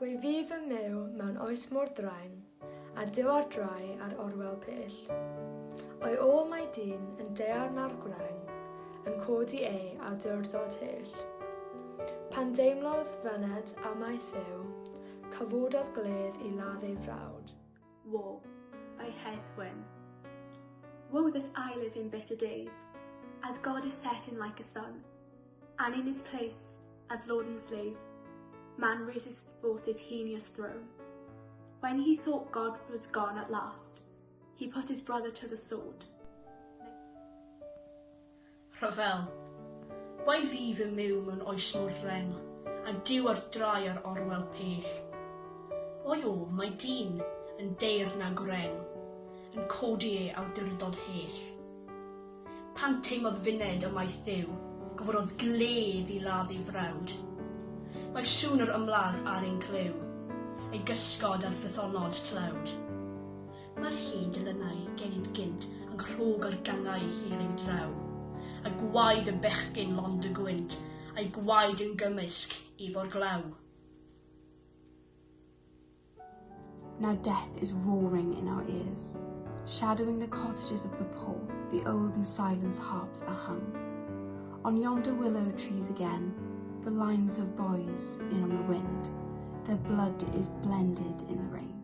Gwe fi fy myw mewn oes mor ddraen, A Duw ar drai ar orwel pell. O'i ôl mae dyn yn daearn a'r gwreng, Yn codi ei awdurdod hyll. Pan deimlodd fyned amaeth Dduw, Cyfododd gledd i ladd ei frawd. War by Hedd Wyn. Woe that I live in bitter days, As God is setting like a sun, And in his place, as lord and slave, Man raises forth his heinous throne. When he thought God was gone at last, He put his brother to the sword. Rhyfel. Bai fi fy myw mewn oes mor freng, A Duw ar drai ar orwel pell. O'i ôl mae dyn, yn deyrn a gwreng, Yn codi ei awdurdod hell. Pan teimlodd funed ymaith Dduw, Gofynodd gledd i ladd ei frawd. Mae sŵn yr ymladd ar ein clyw, Ei gysgod ar fythynnod tlawd. Mae'r hen delynau genid gynt Yng nghrog ar gangau hir ein draw, A gwaedd y bechgyn lond y gwynt, A'i gwaed yn gymysg efo'r glaw. Now death is roaring in our ears, Shadowing the cottages of the poor, The old and silent harps are hung. On yonder willow trees again, The lines of boys in on the wind, Their blood is blended in the rain.